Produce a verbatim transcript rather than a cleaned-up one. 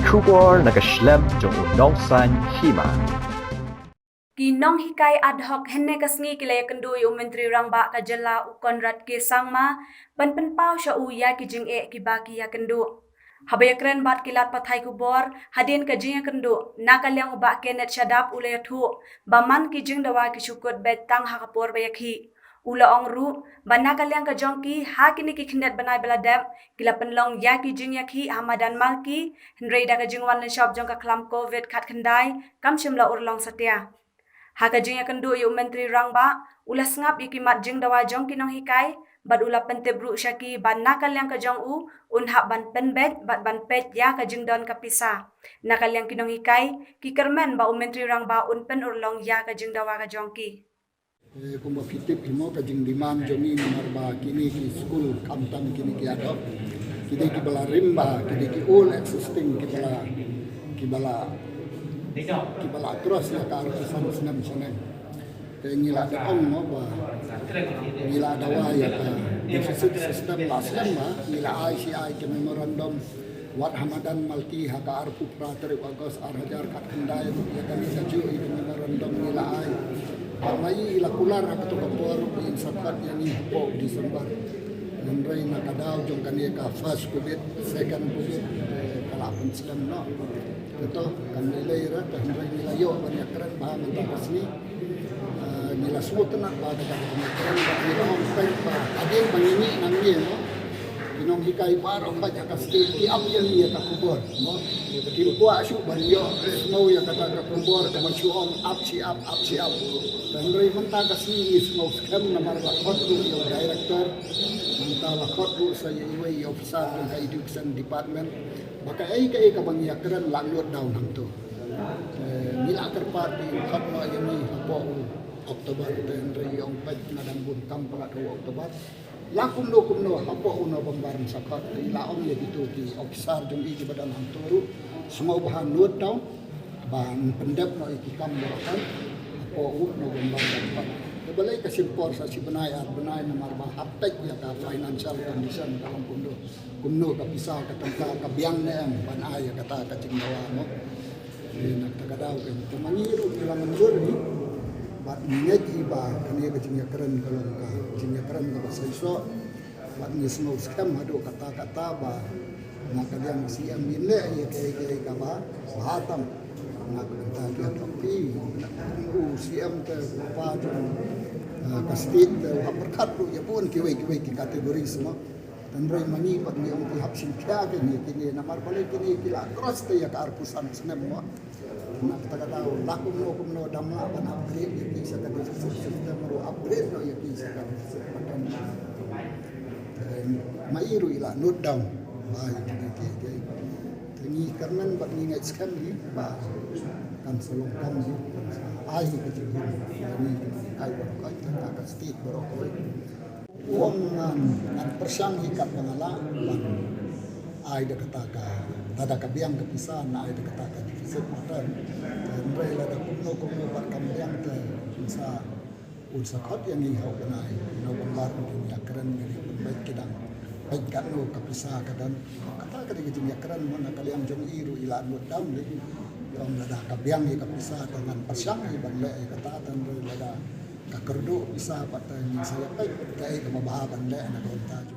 Khubor na ka shlem jong u nongsan hima. Ki nonghikai ad hoc hynne ka sngi ki la ïakynduh ïa u Myntri Rangbah ka jylla u Conrad K Sangma ban pynpaw sha u ïa ki jingeh kiba ki ïakynduh. Haba ïakren bad ki lad pathai khubor hadien ka jingïakynduh, na ka liang u Bah Kenneth Shadap u la ïathuh ba man ki jingdawa ki shu kut beit tang ha ka por ba ïakhih. U la ong ruh ba na ka liang ka jong ki, ha kine ki khyndiat bnai ba la dep, ki la pynlong ïa ki jingïakhih ha madan Malki, hynrei da ka jingwan lynshop jong ka khlam covid khatkhyndai kam shym la urlong satia. Ha ka jingïakynduh ïa u Myntri Rangbah, u la sngap ïa ki mat jingdawa jong ki nonghikai bad u la pyntip ruh sha ki ba na ka liang ka jong u, un hap ban pynbeit bad ban peit ïa ka jingdon ka pisa. Na ka liang ki nonghikai, ki kyrmen ba u Myntri Rangbah un pynurlong ïa ka jingdawa ka jong ki. Eh, kumba phi tip hi mo, ka jingdemand jong ngi namar ba kine ki skul, khamtam kine ki ad hoc, ki dei kiba la rim bha, ki dei ki old existing, kiba la, kiba la, kiba la cross ïa ka arphew san snem shaneng. Te ngi la dep ong mo ba ngi la dawa ïa ka deficit system la slem bha, ngi la ai shi ai ka memorandum wat ha madan Malki ha ka arphew phra tarik August ar hajar khatkhyndai, ïa kane kajuh ïa ka memorandum ngi la ai. Bad ma i la kular ha kato ka por, in sa khot ïa ngi hapoh December. Hynrei na ka daw jong kane ka first covid, second covid, eh, ka la pynslem noh. Te to, kam lei lei ruh, te hynrei ngi la ïoh ban ïakren bha mynta ka sngi. Ah, ngi la sngewtynnat bha da kata ka jingïakren, bad ngi la ong peit ba hadien ba ngi mih nangne mo, ki nonghikai baroh bad ha ka state ki ap ïa ngi ïa ka khubor mo. Kim kwah shuh ban ïoh sngewthuh ïa kata ka khubor kaba shu ong ap shi ap, ap shi ap. Te hynrei mynta ka sngi ngi sngew skhem namar la khot ruh ïa u director, mynta la khot ruh sa ïa iwei i officer jong ka education department. Ba kaei kaei kaba ngi ïakren la note down hangto. Eh, ngi la kyrpad ba in khot noh ïa ngi hapoh u October, te hynrei i ong peit nga dang bun kam palat ha u October. La kumno kumno hapoh u November yn sa khot, te i la ong ïa kito ki officer jong i kiba don hangto ruh, sngewbha note down ban pyndep noh ïa ki kam baroh kawei hapoh u November ban khot. Te balei ka shim por sa shi bnai ar bnai namar ba hap peit ïa ka financial condition ka long kumno. Kumno ka pisa, ka tyngka ka biang ne em ban ai ïa kata ka jingdawa mo. Eh, na kata ka daw ka, te ma ngi ruh ngi la mynjur hi bad ngi ngeit hi ba kane ka jingïakren ka long ka jingïakren kaba shisha. Bad ngi sngew skhem haduh katta katta ba na ka liang C M in leh ïa kaei kaei kaba bha tam. Na ka bynta ki hok phi, u C M te u pa jong, eh, ka state te u hap pyrkhat ruh ïa bun kiwei kiwei ki categories mo. Hynrei ma ngi pat ngi ong ki hap shim khia kine kine namar balei kine ki la cross te ïa ka arphew san snem mo. Na kata ka daw la kumno kumno dang lah ban upgrade ïa ki sha ka deficit system ruh, upgrade noh ïa ki sha ka deficit pattern. Eh, ma i ruh i la note down ba ïa kine ki, ki, ki ngi kyrmen bad ngi ngeit skhem hi ba kan sa long kam hi, kan sa ai hi ka jingim ïa ngi ki nonghikai baroh kawei, ka state baroh kawei. U ong ngan, ngan pyrshang hi katba nga lah ban ai da kata ka, lada ka biang ka pisa ngan ai da kata ka deficit pattern. Hynrei lada kumno kumno pat kam biang te un sa, un sa khot ïa ngi ha u bnai November, un ïakren, ngi pynbeit ki dang peit katno ka pisa ka don. Kata ka dei ka jingïakren mo, na ka liang jong i ruh i la note down dei. I ong lada ka biang ïa ka pisa te ngan pyrshang hi ban leh ïa kata, te hynrei lada ka kyrduh pisa pat te ngin sa ïa peit kaei kaba bha ban leh na ka bynta jong